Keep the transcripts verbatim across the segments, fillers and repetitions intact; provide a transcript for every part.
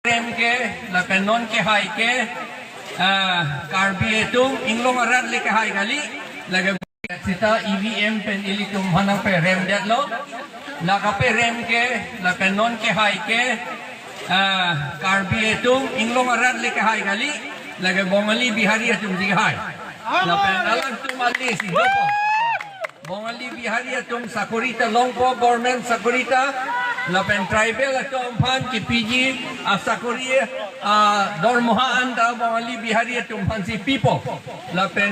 Rem ke, lapen non kehai ke, ah, Karbi atum, Inglong arat le kehai kali, lake sita E V M pen ilitum aphan nangperemdetlo, la kaperem ke, lapen non kehai ke, ah, Karbi atum, Inglong arat le kehai kali, lake Bongali Bihari atum si kehai. Lapen alangtum alis idopo. Bongali Bihari atum sakori ta longpo, government sakori ta, lapen tribal atum aphan kipiji asakori, ah, dormoha an ta Bongali Bihari atum aphan si pipo. Lapen,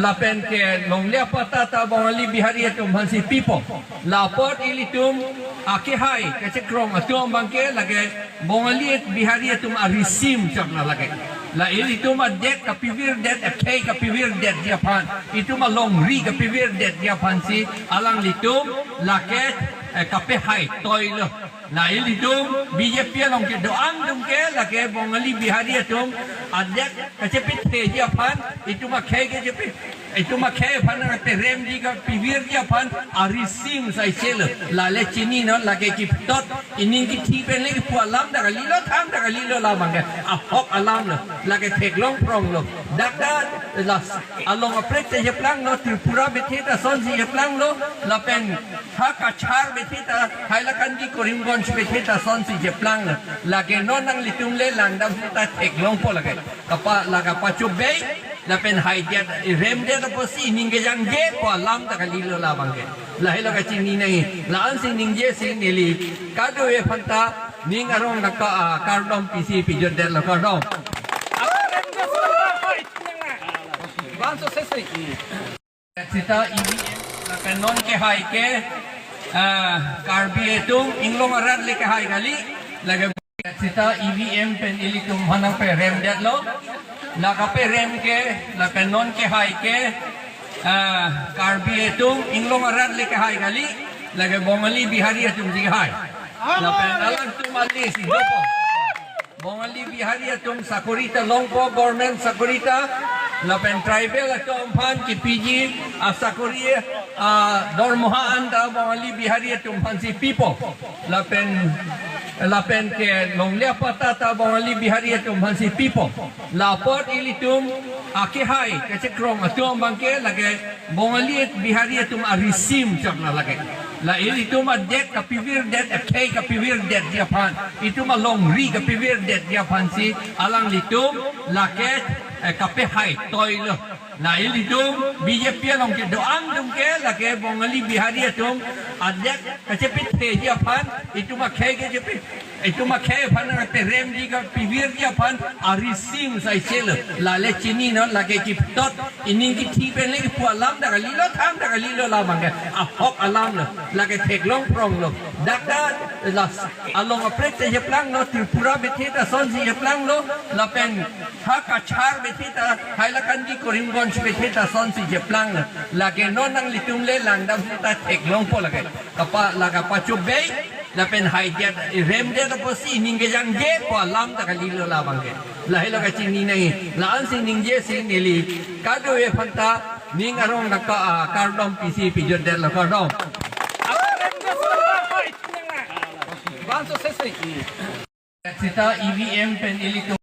lapen ke longle apatta ta Bongali Bihari atum aphan si pipo. La apot ilitum akehai kachekrong atum abangke lake Bongali Bihari atum arisim chok na lake. La ilitum adet kapivirdet, akhei kapivirdetji aphan, itum alongri kapivirdetji aphan si alanglitum lake, eh, kapehai toilo. La ilitum B J P along kedo-an atum ke lake Bongali Bihari atum adet kachepitheji aphan, itum akhei kachepi itum akhei aphan nangperemji kapivirji aphan arisim saiselo. Lale chininon, lake kiputot, ining kithi pen le kipu alam ta kalilo, tham ta kalilo la abangke. Ahok alamlo, lake theklong pronglo. Dak ta la along aprek ta cheplanglo, Tripura bethe ta sonsi cheplanglo, lapen ha Cachar bethe ta, Hailakandi, Karimganj bethe ta sonsi cheplanglo. Lake non nanglitum le langdam ta theklongpo lake. Kapa, la kapachobei, lapen haidet, remdet apotsi ining kejangjepo alam ta kalilo la abangke. Lahelo kachini nangji, la-ansi ningjesi neli kadokave aphanta ning arong nangka, ah, kardom pisi pijotdetlo, kardom. Bangso sesi. Sita E V M, lapen non kehai ke, ah, Karbi atum, Inglong arat le kehai kali, lake sita E V M pen ilitum aphan nangperemdetlo, la kaperem ke, lapen non kehai ke, ah, Karbi atum, Inglong arat le kehai kali, lake Bongali Bihari atum si kehai. Lapen alangtum alis idopo. Bongali Bihari atum sakori ta longpo, government sakori ta, lapen tribal atum aphan kipiji asakori, ah, dormoha an ta Bongali Bihari atum aphan si pipo. Lapen, lapen ke longle apatta ta Bongali Bihari atum aphan si pipo. La apot ilitum akehai kachekrong atum abangke lake Bongali Bihari atum arisim chok na lake. La ilitum adet kapivirdet, akhei kapivirdetji aphan, itum alongri kapivirdetji aphan si alanglitum lake, eh, kapehai toilo. La ilitum B J P along kedo-an atum ke lake Bongali Bihari atum adet kachepitheji aphan, itum akhei kachepi itum akhei aphan nangperemji kapivirji aphan arisim saiselo. Lale chininon, lake kiputot, ining kithi pen le kipu alam ta kalilo, tham ta kalilo la abangke. Ahok alamlo, lake theklong pronglo. Dak ta la along aprek ta cheplanglo, Tripura bethe ta sonsi cheplanglo, lapen ha Cachar bethe ta, Hailakandi, Karimganj bethe ta sonsi cheplanglo. Lake non nanglitum le langdam ta theklongpo lake. Kapa, la kapachobei, lapen haidet, remdet apotsi ining kejangjepo alam ta kalilo la abangke. Lahelo kachini nangji, la-ansi ningjesi neli kadokave aphanta ning arong nangka, ah, kardom pisi pijotdetlo, kardom. Bangso sesi. Sita E V M pen ilitum